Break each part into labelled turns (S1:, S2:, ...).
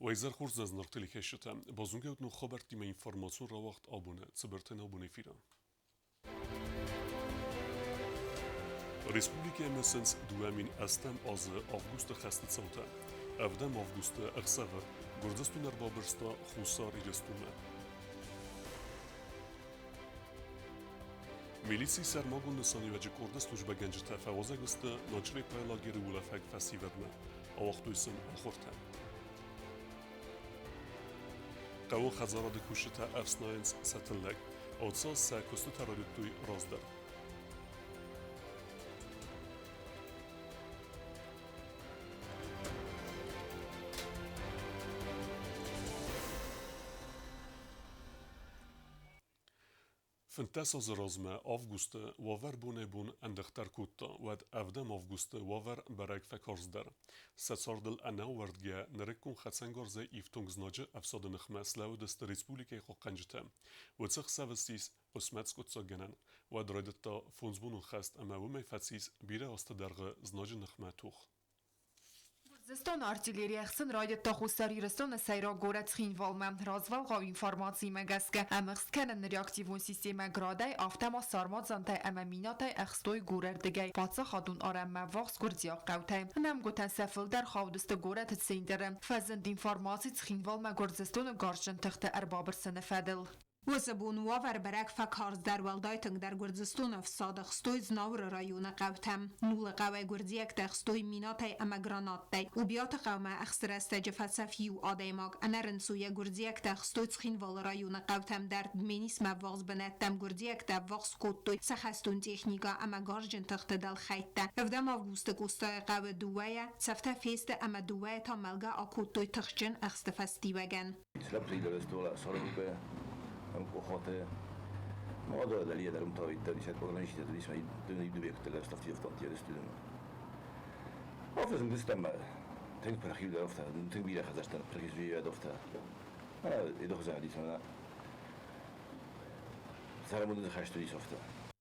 S1: Уӕ хорз зынаргъ телекӕсджытӕ, базонгӕ ног хабӕрттимӕ информацион рауагъд абоны цыбырты абон эфиры. Республикӕйы мысынц 2008 азы августы хӕсты цаутӕ. Ӕвдӕм августы ӕхсӕвы Гуырдзыстон ӕрбабырста Хуссар Ирыстонмӕ. Милицийы сӕрмагонд нысаниуӕджы къорды службӕгӕнджытӕ фӕуазӕг сты Начърепайы лагеры улӕфӕг фӕсивӕдмӕ, ауагътой сын ахуыртӕ. Хъӕуы хӕдзарады кусджытӕ ӕфснайынц сӕ тыллӕг, оцо сӕ куыстытӕ райдыдтой раздӕр. 15 азы размӕ августы уавӕр бонӕй-бон ӕндыгъддӕр кодта, уӕд ӕвдӕм августы уавӕр бӕрӕг фӕкарздӕр. Сӕ цардыл ӕнӕаууӕрдгӕ нырыккон хӕцӕнгарзӕй ифтонг знаджы ӕфсады ныхмӕ слӕууыдысты республикӕйы хъахъхъӕнджытӕ. Уыцы хсӕвы ссис хъысмӕт скъуыддзаггӕнӕн. Уӕд райдыдта фондзбонон хӕст ӕмӕ уымӕй фӕцис бирӕ азты дӕргъы знаджы ныхмӕ тох.
S2: Гуырдзыстоны артиллери ӕхсын райдыдта Хуссар Ирыстоны сӕйраг горӕт Цхинвалмӕ. Развӕлгъау информацимӕ гӕсгӕ, ӕмыхст кӕныны реактивон системӕ Градӕй, афтӕ ма сармадзантӕй ӕмӕ минатӕй ӕхстой горӕрдыгӕй паддзахадон арӕнмӕ ввахс гуырдзиаг хъӕутӕй. Нӕмгуытӕн сӕ фылдӕр хаудысты горӕты центры. Фӕзынд информаци Цхинвалмӕ Гуырдзыстоны гарзджын тыхты ӕрбабырсыны фӕдыл.
S3: Уыцы бон уавӕр бӕрӕг фӕкарздӕр, уӕлдай тынгдӕр Гуырдзыстоны ӕфсад ӕхстой Знауыры районы хъӕутӕм. Нулы хъӕуӕй гуырдзиӕгтӕ ӕхстой минатӕй ӕмӕ гранаттӕй. Убиаты хъӕумӕ ӕхсты рӕстӕджы фӕцӕф иу адӕймаг. Ӕнӕрынцойӕ гуырдзиӕгтӕ ӕхстой Цхинвалы районы хъӕутӕм дӕр. Дменисмӕ ӕввахс бынӕттӕм гуырдзиӕгтӕ ӕввахс кодтой сӕ хӕстон техникӕ ӕмӕ гарзджын тыхты дӕлхӕйттӕ. Ӕвдӕм августы Къостайы хъӕуы дыууӕйӕ цӕфтӕ фесты ӕмӕ дыууӕйӕ та мӕлгӕ акодтой тыхджын ӕхсты фӕстиуӕгӕн.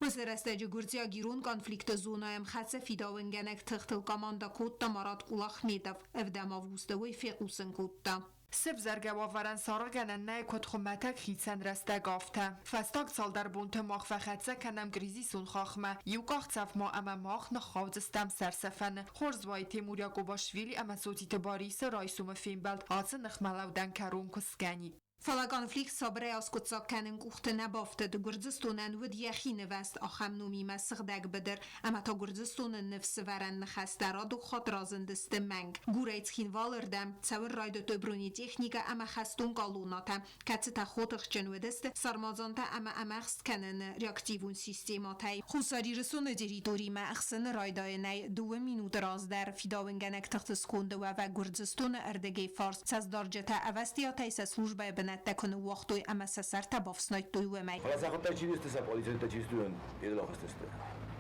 S3: Уыцы рӕстӕджы гуырдзиаг-ирон конфликты зонӕйы ӕмхӕццӕ фидауынгӕнӕг тыхтыл командӕ кодта Марат Кулахметов. Ӕвдӕм августы уый фехъусын кодта.
S2: Сӕвзӕргӕ уавӕрӕн саргъгӕнӕн нӕй куыд хуымӕтӕг хицӕн рӕстӕг, афтӕ. Фӕстаг цалдӕр бонты мах фӕхӕццӕ кӕнӕм кризисон хахмӕ. Иу къахдзӕф ма ӕмӕ мах ныххаудзыстӕм сӕрсӕфӕны. Хорз уаид Темур Якъубашвили ӕмӕ Сотиты Барисы райсомы фембӕлд ацы ныхмӕлӕудӕн кӕрон куы скӕнид.
S3: Фӕлӕ конфликт сабырӕй аскъуыддзаг кӕнын къухты нӕ бафтыд. Гуырдзыстонӕн уыд йӕхи нывӕзт ахӕм номимӕ сыгъдӕг быдыр, ӕмӕ та Гуырдзыстоны ныфсывӕрӕн ныхӕстӕ радон хатт разындысты мӕнг. Гурӕй Цхинвалы рдӕм цӕуын райдыдтой бронетехникӕ ӕмӕ хӕстон колоннӕтӕ, кӕцытӕ хотыхджын уыдысты сармадзантӕ ӕмӕ ӕмӕхст кӕныны реактивон системӕтӕй. Хуссар Ирыстоны территоримӕ ӕхсыны райдайӕнӕй дыууӕ минуты раздӕр фидауынгӕнӕг тыхты сконды уӕвӕг Гуырдзыстоны ӕрдыгӕй фарс цӕстдарджытӕ ӕвӕстиатӕй сӕ службӕйы бынӕттӕ куы ныууагътой ӕмӕ сӕ сӕртӕ бафснайдтой, уымӕй.
S4: Фӕлӕ сӕ хъуыддаг чи не сты, сӕ пъӕлицӕйттӕ чи сты, уыдон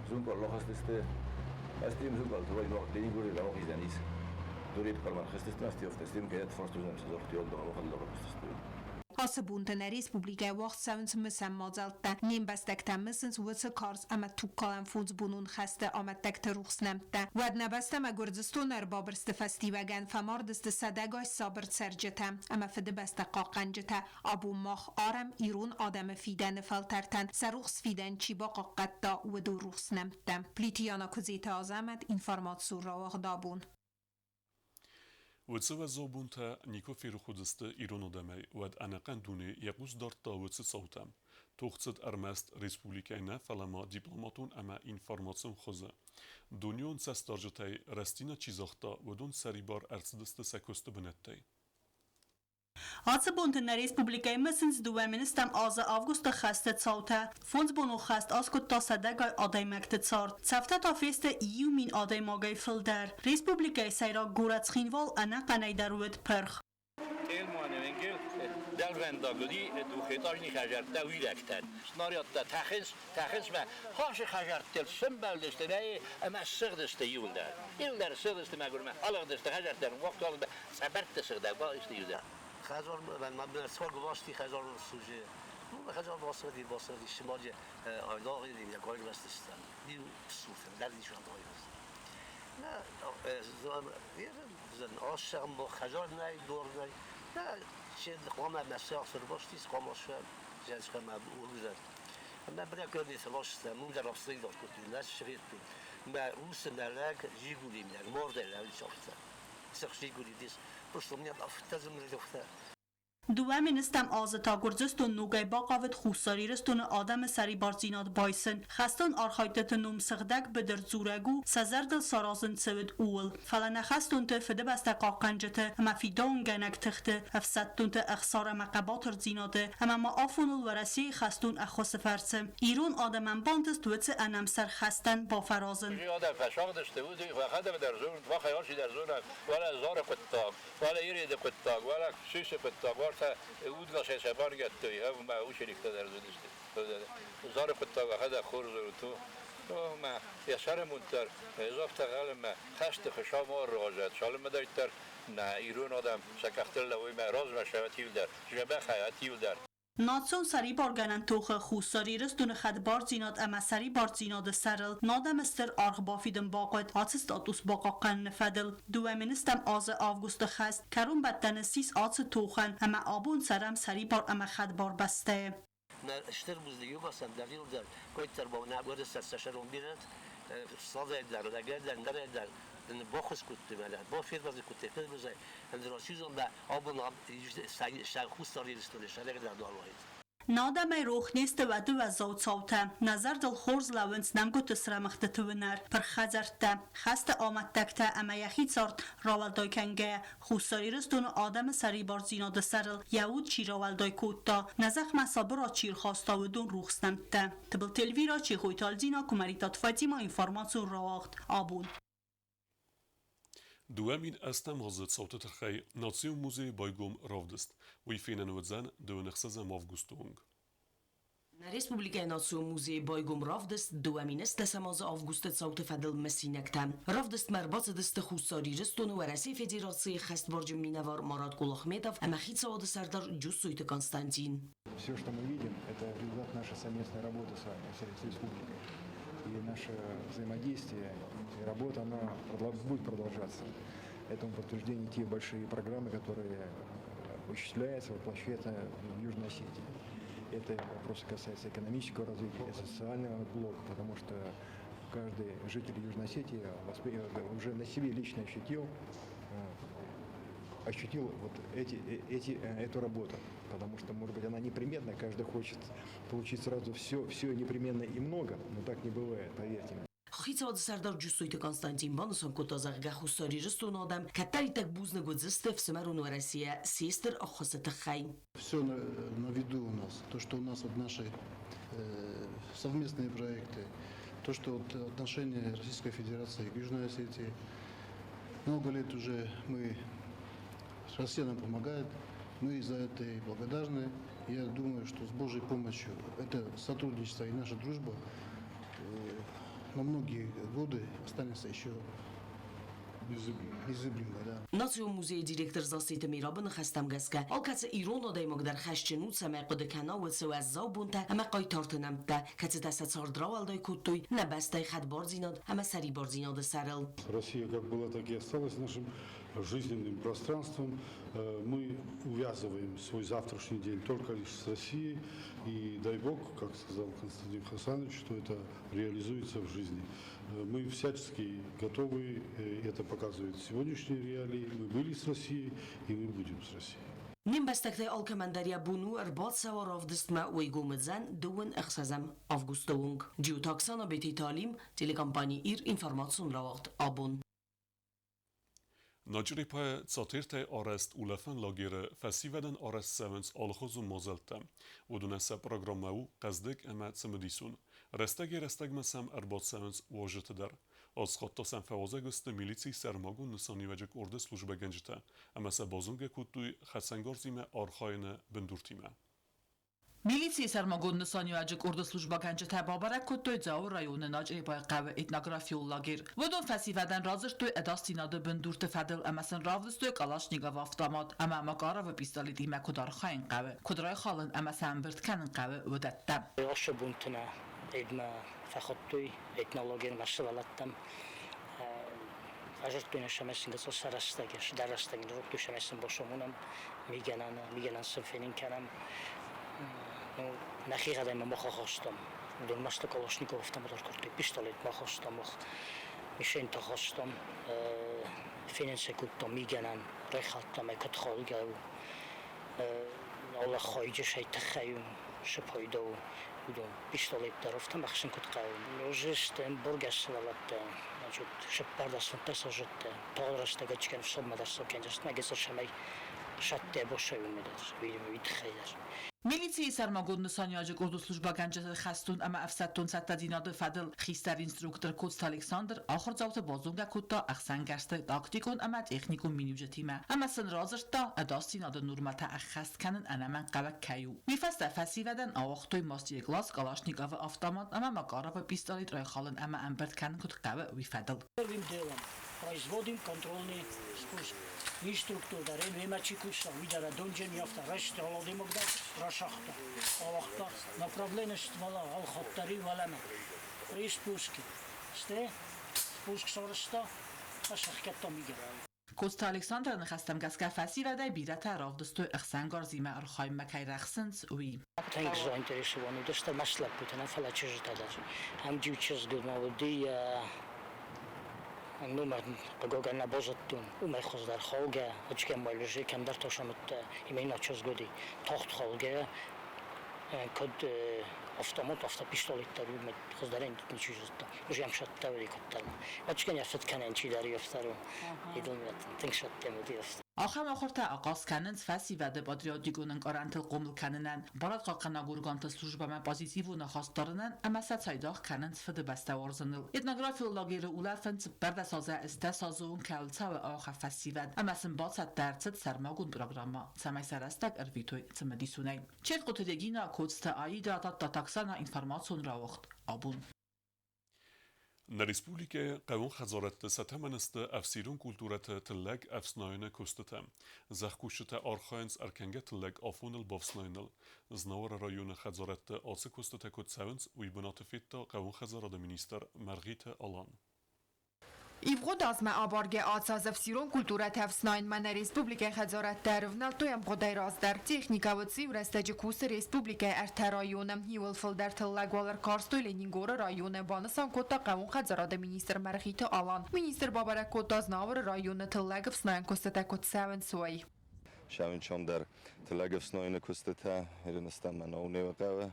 S4: Зункъор лохастысты, ӕстим зункъор тувай денигури рамохиздӕнис. Дурит парман хыстысты, астиофтестим кӕйӕт форстузӕн сазохтион домохал лохастысты.
S3: Ацы бонты нӕ республикӕйы уагъд цӕуынц мысӕн мадзӕлттӕ. Не мбӕстӕгтӕ мысынц уыцы карз ӕмӕ тугкалӕн фондзбонон хӕсты амӕттӕгты рухс нӕмттӕ. Уӕд нӕ бӕстӕмӕ Гуырдзыстоны ӕрбабырсты фӕстиуӕгӕн фӕмард сты сӕдӕгай сабыр цӕрджытӕ ӕмӕ Фыдыбӕстӕ хъахъхъӕнджытӕ. Абон мах арӕм ирон адӕмы фидӕны фӕлтӕртӕн сӕ рухс фидӕн чи бахъахъхъӕдта, уыдон рухс нӕмттӕ. Плитиана Куыдзеты Азӕмӕт, информацион рауагъд абон.
S1: Уыцы уӕззау бонтӕ никуы ферох уыдзысты ирон адӕмӕй, уӕд ӕнӕхъӕн дуне йӕ хъус дардта уыцы цаутӕм. Тох цыд ӕрмӕст республикӕйы нӕ, фӕлӕ ма дипломатон ӕмӕ информацион хуызы. Дунеон цӕстдарджытӕй рӕстдзинад чи загъта, уыдон сӕрибар ӕрцыдысты сӕ куысты бынӕттӕй.
S5: Ацы бонты нӕ республикӕйы мысынц дыууӕ министӕм азы августы хӕсты цаутӕ. Фондзбонон хӕст аскъуыдта сӕдӕгай адӕймӕгты цард. Цӕфтӕ та фесты иу мин адӕймагӕй фылдӕр. Республикӕйы сӕйраг горӕт Цхинвал ӕнӕхъӕнӕй дӕр уыд пырх.
S6: Дӕлвӕндагыл двухэтажный хӕдзӕрттӕ уидӕгтӕн. Снарядтӕ тӕхынц, тӕхынц мӕ хасы хӕдзӕрттыл сӕмбӕлдысты ӕмӕ ссыгъдысты иуылдӕр. Иуылдӕр ссыгъдысты мӕгуырмӕ, алыгъдысты хӕдзӕрттӕн, уагъд Цъӕбӕртты сыгъдӕг баисты иу
S7: Хӕдзар мӕ бӕрцуаг хӕдзар служи. Хӕдзар басыгъди, басыгъди, сымаджы айдагъ я гоймӕстыстӕм. Иу суфен, дӕр ничего хӕдзар нӕй, дор нӕй.
S5: 20 азы та Гуырдзыстон ногӕй бахъавыд Хуссар Ирыстоны адӕмы сӕрибардзинад байсын. Хӕстон архайдтыты ном Сыгъдӕг быдыр дзурӕг у, сӕ зӕрдыл саразын цы уыд, ууыл. Фӕлӕ нӕ хӕстонты, Фыдыбӕстӕ хъахъхъӕнджыты ӕмӕ фидауынгӕнӕг тыхты, ӕфсӕддонты ӕхсар ӕмӕ хъӕбатырдзинады ӕмӕ ма афоныл Уӕрӕсейы хӕстон ӕххуысы фӕрцы ирон адӕмӕн бантыст уыцы ӕнӕмсӕр хӕстӕн бафӕразын.
S6: Адӕм фӕсагъдысты, уыди фӕхӕдӕг дӕр зонд, фӕхӕйарси дӕр зонӕг, уӕлӕ Зары хъуыддаг, уӕлӕ Ереды хъуыддаг, уӕлӕ Сисы хъуыддаг, уартӕ удгасӕй сӕ баныгӕдтой, ӕмӕ учениктӕ дӕр уыдысты. Зары хъуыддаг ӕхӕдӕг хорз у, мӕ йӕ сӕрымунд дӕр загъта галимӕ хӕсты хысамар разӕд, цалынмӕ дӕр нӕ ирон адӕм сӕ къӕхтыл лӕууой мӕ размӕ сӕ дзӕбӕхӕй атиудӕр.
S5: Национ сӕрибаргӕнӕн тохы Хуссар Ирыстоны хӕдбардзинад ӕмӕ сӕрибардзинады сӕрыл адӕмы стыр аргъ бафидын бахъуыд ацы статус бахъахъхъӕныны фӕдыл. 2000 азы августы хӕст кӕронбӕттӕны ссис ацы тохӕн, ӕмӕ абон цӕрӕм сӕрибар ӕмӕ хӕдбар бӕстӕйы.
S7: Стыр бузныг дӕр, куыддӕр баххуыс кодтой мӕнӕ, бафервӕзын кодтой фыдбылызӕй, ӕндӕр чи зоны, абон Хуссар Ирыстоны сӕрӕгдӕр уаид.
S5: Нӕ адӕмӕй рох не сты уӕды уӕззау цаутӕ. Нӕ зӕрдыл хорз лӕууынц нӕмгуыты срӕмыгъдтыты уынӕр, пырх хӕдзӕрттӕ, хӕсты амӕттӕгтӕ ӕмӕ йӕхи цард рауӕлдай кӕнгӕйӕ, Хуссар Ирыстоны адӕмы сӕрибардзинады сӕрыл йӕ уд чи рауӕлдай кодта, нӕ зӕхмӕ сабырад чи рхаста, уыдон рухс нӕмттӕ. Тыбылты Эльвира, Чехойты Альдина, Куымӕридтаты Фатима, информацион рауагъд «Абон».
S1: 2008 азы цауты тыххӕй Национ музейы байгом равдыст. Уый фенӕн уыдзӕн 26 августы онг.
S8: Нӕ республикӕйы Национ музейы байгом равдыст 2010 азы августы цауты фӕдыл мысинӕгтӕ. Равдыстмӕ ӕрбацыдысты Хуссар Ирыстоны Уӕрӕсейы Федерацийы хӕстбарджын минӕвар Марат Кулахметов ӕмӕ хицауады сӕрдар Джуссойты Константин.
S9: Все, что мы видим, это результат нашей совместной работы с вами, с республикой. И наше взаимодействие и работа, она будет продолжаться. Этому подтверждение те большие программы, которые осуществляются, воплощаются в Южной Осетии. Это вопросы касаются экономического развития, социального блока, потому что каждый житель Южной Осетии уже на себе лично ощутил вот эту работу, потому что, может быть, она неприметна, каждый хочет получить сразу все, все непременно и много, но так не бывает, поверьте мне.
S8: Хицауады сӕрдар Джуссойты Константин банысан кодта, зӕгъгӕ, Хуссар Ирыстоны адӕм кӕддӕриддӕр бузныг уыдзысты ӕфсымӕрон Уӕрӕсейӕ се стыр ӕххуысы тыххӕй.
S10: Все на виду у нас, то, что у нас вот наши совместные проекты, то, что вот отношения Российской Федерации к Южной Осетии. Много лет уже Россия нам помогает, мы за это и благодарны. Я думаю, что с Божьей помощью это сотрудничество и наша дружба на многие годы останется еще незыблемой. Да.
S8: Национ музейы директор Зассеты Мерабы ныхӕстӕм гӕсгӕ, алкӕцы ирон адӕймаг дӕр хӕсджын у, цӕмӕй хъуыды кӕна уыцы уӕззау бонтӕ ӕмӕ хъайтарты нӕмттӕ, кӕцытӕ сӕ цард рауӕлдай кодтой нӕ бӕстӕйы хӕдбардзинад ӕмӕ сӕрибардзинады сӕрыл.
S11: Россия как была, так и осталась нашим жизненным пространством. Мы увязываем свой завтрашний день только лишь с Россией. И дай Бог, как сказал Константин Хасанович, что это реализуется в жизни. Мы всячески готовы, это показывает сегодняшние реалии. Мы были с Россией, и мы будем с Россией.
S8: Не мбӕстӕгтӕй алкӕмӕн дӕр йӕ бон у ӕрбацӕуа равдыстмӕ, уый гом уыдзӕн 26 августы онг. Джиоты Оксана, Бететы Алим, телекомпани «Ир», информацион рауагъд «Абон».
S1: Начърепайы цатыртӕй арӕзт улӕфӕн лагеры фӕсивӕдӕн арӕзт цӕуынц алыхуызон мадзӕлттӕ. Уыдонӕн сӕ программӕ у хъӕздыг ӕмӕ цымыдисон. Рӕстӕгӕй-рӕстӕгмӕ сӕм ӕрбацӕуынц уазджытӕ дӕр. Ацы хатт та сӕм фӕуазӕг сты милицийы сӕрмагонд нысаниуӕджы къорды службӕгӕнджытӕ ӕмӕ сӕ базонгӕ кодтой хӕцӕнгарзимӕ архайыны бындуртимӕ.
S12: Милицийы сӕрмагонд нысаниуӕджы къорды службӕгӕнджытӕ бабӕрӕг кодтой Дзауы районы Начърепайы хъӕуы этнографион лагерь. Уыдон фӕсивӕдӕн радзырдтой ӕдасдзинады бындурты фӕдыл ӕмӕ сын равдыстой Калашниковы автомат ӕмӕ Макаровы пистолетимӕ куыд архайын хъӕуы, куыд райхалын ӕмӕ сӕ ӕмбырд кӕнын хъӕуы, уыдӕттӕ.
S13: Ацы бонты нӕ фӕхуыдтой этнолагермӕ сывӕллӕттӕм. Ажыртпен шамасын гацо сарастаге, шдарастаге, рукту шамасын бошомунам, миганана, миганан сынфенин канам. Ну, нахигадай ма мохохостом. Дон масло Калашников автомат кортой пистолет мохостом, ох. Мишень хостом, финансе куттом миганан, рехаттам, экот холгау. Алла хайджа шайтахаю, шапайдау. Уыдон пистолеттӕ ӕрӕфтӕм ӕхсын куыд хъӕуы. Нозысты ӕмбургӕ сывӕллӕттӕ, значит, шыппӕрдӕс-фынддӕс азыдты, тагъд рӕстӕг ӕчкӕн ӕфсадмӕ дӕр цӕугӕндзысты, мӕ гыццыл сӕмӕй сӕтте босой уымӕй дӕр, уый тыххӕй дӕр.
S12: Милицийы сӕрмагонд нысаниуӕджы къорды службӕгӕнджыты хӕстон ӕмӕ ӕфсӕддон цӕттӕдзинады фӕдыл хистӕр инструктор Коцты Александр ахуырдзауты базонгӕ кодта ӕхсӕнгӕрзты тактикон ӕмӕ техникон миниуджытимӕ ӕмӕ сын радзырдта, ӕдасдзинады нормӕтӕ ӕххӕст кӕнын ӕнӕмӕнгхъӕуӕг кӕй у. Уый фӕстӕ фӕсивӕдӕн ауагътой мастер-класс Калашниковы автомат ӕмӕ Макаровы пистолет райхалын ӕмӕ ӕмбырд кӕнын куыд хъӕуы, уый фӕдыл.
S13: Первым делом производим контрольный спуск. Инструктор дӕр мемӕ чи куса, уый дӕр донджын афтӕ райста дӕр рашахта. Ауагъта направление ствола алхаттари уӕлӕмӕ. При спуске. Стӕй спуск сарӕзта, сӕхгӕдта мигӕ.
S12: Коцты Александры ныхӕстӕм гӕсгӕ фӕсивӕдӕй бирӕтӕ равдыстой ӕхсӕнгарзимӕ архайынмӕ кӕй рӕхсынц, уый.
S13: Тынг заинтересован уыдысты мӕ лӕппутӕ, нӕ фӕлӕ чызджытӕ дӕр. Ам иу чызг ма уыди, номер хъыгагӕн нӕ базыдтон. Уымӕй хуыздӕр хаугӕ, ӕчкӕм уӕллӕжы кӕмдӕр тасамыдта, имӕ иннӕ чызг уыди. Тагъд хаугӕ, куыд автомат, афтӕ пистолет дӕр уымӕй хуыздӕрӕй ничи зыдта. Уже ам сӕттӕ уыди куыддӕр. Ӕчкӕн йӕ фыд кӕнӕн чидӕр ӕфтӕр у. Идон тынг сӕттӕ уыди афтӕ.
S12: Ахӕм ахуыртӕ ахъаз кӕнынц фӕсивӕды патриотикон ӕнкъарӕнтыл хъомыл кӕнынӕн, барадхъахъхъӕнӕг органты службӕмӕ позитивон ахаст дарынӕн ӕмӕ сӕ цайдагъ кӕнынц Фыдыбӕстӕ уарзыныл. Этнографион лагеры улӕфынц 14 азӕй 18 азы онг кӕуыл цӕуы ахӕм фӕсивӕд, ӕмӕ сын бацӕттӕ ӕрцыд сӕрмагонд программӕ, цӕмӕй сӕ рӕстӕг ӕрвитой цымыдисонӕй. Четкъуты Регина, Коцты Аида, Тадтаты Оксана, информацион рауагъд «Абон».
S1: Нӕ республикӕйы хъӕууон хӕдзарадты сӕ тӕмӕны сты ӕфсирон культурӕты тыллӕг ӕфснайыны куыстытӕ. Зӕхкусджытӕ архайынц ӕркӕнгӕ тыллӕг афоныл бафснайыныл. Знауыры районы хӕдзарадты ацы куыстытӕ куыд цӕуынц, уый бынаты федта хъӕууон хӕдзарады министр Мӕргъиты Алан.
S2: Ивгъуыд азмӕ абаргӕ ацы аз ӕфсирон культурӕтӕ ӕфснайынмӕ нӕ республикӕйы хӕдзарадтӕ ӕрывнӕлдтой ӕмгъуыдӕй раздӕр. Техникӕ уыцы иу рӕстӕджы кусы республикӕйы ӕртӕ районы. Иуыл фылдӕр тыллӕг уал ӕркарстой Ленингоры районы, банысан кодта хъӕууон хӕдзарады министр Мӕргъиты Алан. Министр бабӕрӕг кодта Знауыры районы тыллӕг ӕфснайӕн куыстытӕ куыд цӕуынц, уый.
S14: Сӕуынчон дӕр тыллӕг ӕфснайыны куыстытӕ Ирыстонмӕ Наунеуы хъӕуы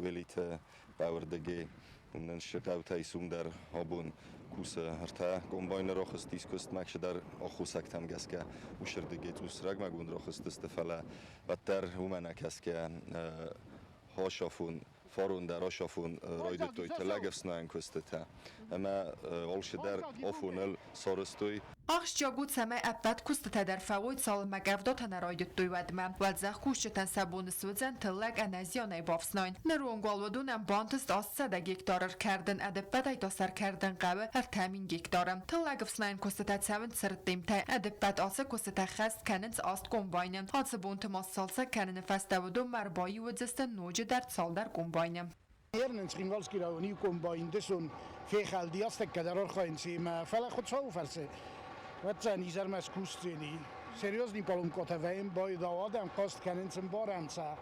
S14: Велиты хъӕуырдыгӕй нын хъӕутӕй сум дӕр абон кусы ӕртӕ комбайны рахызтис куыстмӕ, дӕр аххосӕгтӕм гӕсгӕ усырдыгӕй цъус рагмӕгонд рахызтысты, фӕлӕ уӕддӕр уымӕ нӕ кӕсгӕ хосафон фарон дӕр асафон райдыдтой тыллӕг ӕфснайӕн куыстытӕ ӕмӕ алчидӕр афоныл сарӕзтой.
S2: Ахсджиаг у, цӕмӕй ӕппӕт куыстытӕ дӕр фӕуой, цалынмӕ къӕвдатӕ нӕ райдыдтой, уӕдмӕ. Уӕд зӕхкусджытӕн сӕ бон суыдзӕн тыллӕг ӕнӕзианӕй бафснайын. Ныронг уал уыдонӕн бантыст 800 гектары ркӕрдын, ӕдӕппӕтӕй та сӕ ркӕрдын хъӕуы 3000 гектары. Тыллӕг ӕфснайӕн куыстытӕ цӕуынц цырддымтӕй. Ӕдӕппӕт ацы куыстытӕ хӕст кӕнынц аст комбайны. Ацы бонты ма сцалцӕг кӕныны фӕстӕ уыдонмӕ ӕрбаиу уыдзысты ноджыдӕр цалдӕр комбайны.
S15: Ернен Цхинвалски райони комбайн дысон фехӕлди астӕккӕ дӕр архайынц ӕмӕ фӕлӕ Хуыцауы фӕрцы уӕддзӕн изӕрмӕ скусдзӕни. Серьезный поломкотӕ вӕййын байдау адӕм хъаст кӕнынц ӕмбарӕн сӕ.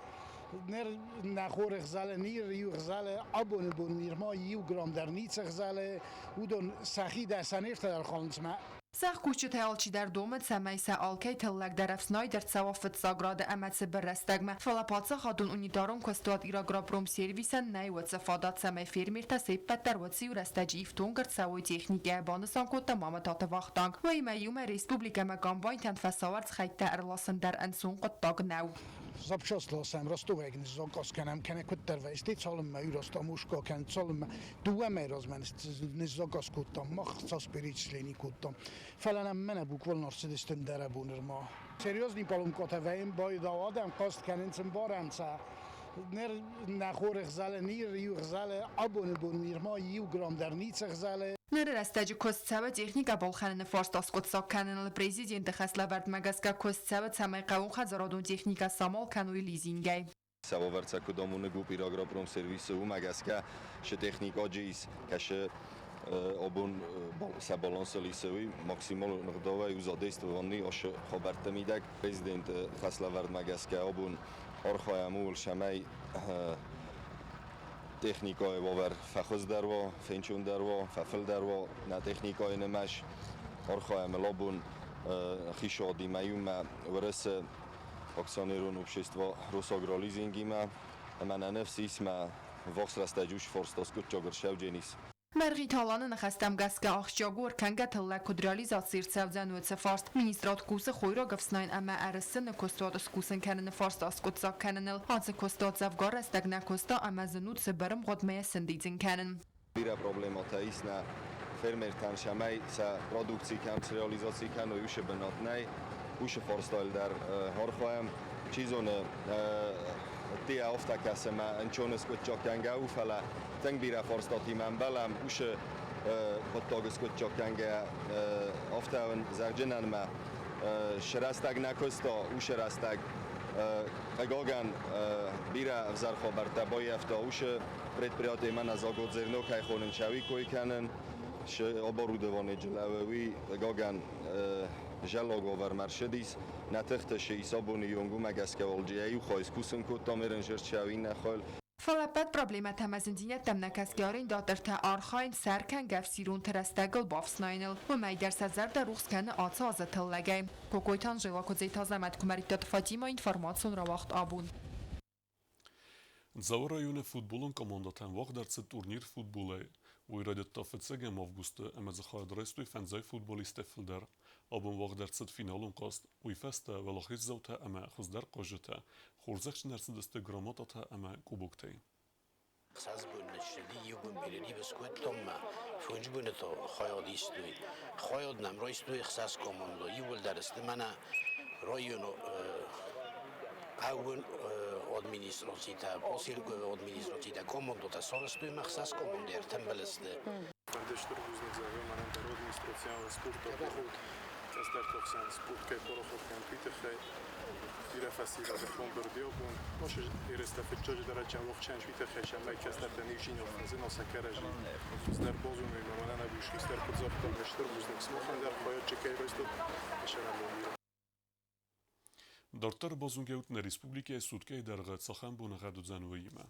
S15: Ныр нӕ хоры гъзӕлы, ныр иу гъзӕлы, абоны бон нырма иу грамм дӕр ницы гъзӕлы, уыдон сӕхи дӕр сӕ нефтӕ дӕр халынц мӕ.
S2: Зӕхкусджытӕй алчидӕр домы, цӕмӕй сӕ алкӕй тыллӕг дӕр ӕфснайд ӕрцӕуа фыццаг рады ӕмӕ цыбыр рӕстӕгмӕ. Фӕлӕ паддзахадон унитарон куыстуат Ирагропромсервисӕн нӕй уыцы фадат, цӕмӕй фермертӕ се ппӕт дӕр уыцы иу рӕстӕджы ифтонг ӕрцӕуой техникӕйӕ, банысан кодта Мамытаты Вахтанг. Уыимӕ иумӕ республикӕмӕ комбайнтӕн фӕсауӕрц хӕйттӕ ӕрласын дӕр ӕнцон хъуыддаг нӕу.
S15: Запчасть ласӕм, Ростовӕй заказ кӕнӕм, кӕнӕ куыддӕр вӕйсти, цалынмӕ Юростамушка кӕн, цалынмӕ дыууӕ мӕй размӕ ныззаказ кодтам, мах цас перечислени кодтам. Фӕлӕ нӕм мӕнӕ буквально ӕрцыдысты ӕндӕрӕбон нырма. Серьезный поломкотӕ вӕййын байдау адӕм хъаст кӕнынц ӕмбарӕн сӕ. Ныр нӕ хоры гъзӕлы, ныр иу гъзӕлы, абоны бон нырма иу грамм дӕр ницы гъзӕлы.
S2: Ныры рӕстӕджы куыст цӕуы техникӕ балхӕныны фарст аскъуыддзаг кӕныныл. Президенты хӕслӕвӕрдмӕ гӕсгӕ куыст цӕуы, цӕмӕй хъӕууонхӕдзарадон техникӕ самал кӕной лизингӕй.
S14: Сӕвӕрцӕ куыд амоны ГУП Ирагропромсервисы, уымӕ гӕсгӕ шы техникаджы ис, кӕсы Абон сӕ балансыл исӕуый максималон ӕгъдауӕй у задействованный ашы хабӕртты мидӕг. Президенты хӕслӕвӕрдмӕ гӕсгӕ абон архайӕм ууыл, цӕмӕй техникӕйы уавӕр фӕхуыздӕр уа, фенчондӕр уа, фӕфылдӕр уа нӕ техникӕйы нымӕц. Архайӕм ыл абон хицауадимӕ иумӕ Уӕрӕсе акционерон общество Росагролизингимӕ ӕмӕ нӕ ныфс ис, мӕ ввахс рӕстӕджы уыцы фарста скъуыддзаг ӕрцӕудзӕнис.
S2: Мӕргъиты Аланы ныхӕстӕм гӕсгӕ ахсджиаг у ӕркӕнгӕ тыллӕг куыд реализаци ӕрцӕудзӕн уыцы фарст. Министрад кусы хойраг ӕфснайын ӕмӕ ӕрыссыны куыстуат скусын кӕныны фарст аскъуыддзаг кӕныныл. Ацы куыстуат дзӕвгар рӕстӕг нӕ куыста ӕмӕ зын у цыбыр ӕмгъуыдмӕ йӕ сӕндидзын кӕнын.
S14: Бирӕ проблемӕтӕ ис нӕ фермертӕн, цӕмӕй сӕ продукци кӕм среализаци кӕной, уыцы бынат нӕй. Уыцы фарстайыл дӕр архайӕм. Чи зоны, ӕддейӕ афтӕ кӕсы ӕмӕ ӕнцон скъуыддзаг кӕнгӕ у, фӕлӕ тынг бирӕ фарстатимӕ ӕмбӕлӕм. Уыцы хъуыддаг скъуыддзаг кӕнгӕйӕ афтӕ зӕгъджынӕн мӕ срӕстӕг нӕ куыста, уыцы рӕстӕг хъыгагӕн бирӕ ӕвзӕр хабӕрттӕ баййӕфта уыцы предприятие мӕнӕ Заготзерно кӕй хонын, уый кой кӕнын, оборудование лӕууы, уый хъыгагӕн зӕллаг уавӕрмӕ ӕрцыдис. Нӕ тыхты сы исабоны онг уымӕ гӕсгӕ уалджы иу хай скусын кодтам, ерын иннӕ хайыл.
S2: Фӕлӕ ӕппӕт проблемӕтӕ ӕмӕ зындзинӕдтӕм нӕ кӕсгӕ арендатортӕ архайынц сӕркӕнгӕ ӕфсиронты рӕстӕгыл бафснайыныл. Уымӕй дӕр сӕ зӕрдӕ рухс кӕны ацы азы тыллӕгӕй. Кокойты Анжела, Куыдзеты Азӕмӕт, Куымӕридтаты Фатимӕ, информацион рауагъд «Абон».
S1: Дзауы районы футболон командӕтӕн уагъд ӕрцыд турнир футболӕй. Уый райдыдта фыццӕгӕм августы ӕмӕ дзы хайад райстой фӕндзай футболисттӕ фылдӕр. Абон уагъд ӕрцыд финалон хъазт. Уый фӕстӕ уӕлахиздзаутӕ ӕмӕ хуыздӕр хъазджытӕ хорзӕхджын ӕрцыдысты грамотатӕ ӕмӕ кубоктӕй.
S16: Хсӕз боны ссыди, иу бон перерыв скодтам ма фондз боны та хайад истой. Хайад нӕм райстой хсӕз командӕ. Иууылдӕр сты мӕнӕ районы хъӕууон администрацитӕ, поселковы администрацитӕ, командӕтӕ сарӕзтой ма хсӕз командӕ ӕртӕмбал сты.
S17: Фӕнды стыр бузныг зӕгъӕм мӕнӕн дӕр администрацийӕн спорты кӕстӕрты хсӕн спорт кӕй парахат кӕнут, уый тыххӕй. Бирӕ фӕсивӕды фембырд абон. Ашы ерыстӕ фыццаджыдӕр ӕчӕвохчӕн уый тыххӕй, цӕмӕй кӕстӕртӕн иудзинад фӕзына сӕ кӕрӕдзи. Хуыздӕр базоной ма мӕнӕн абон хистӕр куыд загъта, стыр бузныг сымахӕн дӕр хайад чи кӕй райстат, сӕрӕнбон бирӕ.
S1: Дарддӕр базонгӕут нӕ республикӕйы суткӕйы дӕргъы цахӕм боныгъӕд уыдзӕн, уыимӕ.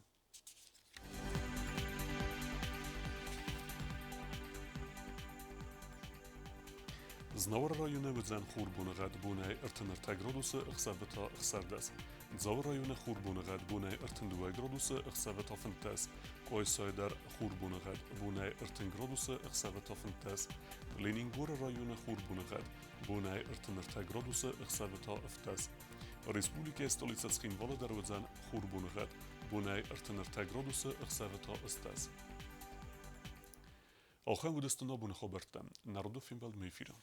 S1: Знауыры районы уыдзӕн хурбоныгъӕд бонӕй 33 градусы, ӕхсӕвы та 16. Дзауы районы хурбоныгъӕд бонӕй 32 градусы, ӕхсӕвы та 15. Къуайсайы дӕр хурбоныгъӕд бонӕй 30 градусы, ӕхсӕвы та 15. Ленингоры районы хурбоныгъӕд бонӕй 33 градусы, ӕхсӕвы та 17. Республикӕйы столицӕ Цхинвалы дӕр уыдзӕн хурбоныгъӕд бонӕй 33 градусы, ӕхсӕвы та 18. Ахӕм уыдысты нӕ абоны хабӕрттӕ. Народы фембӕлдмӕ эфиры.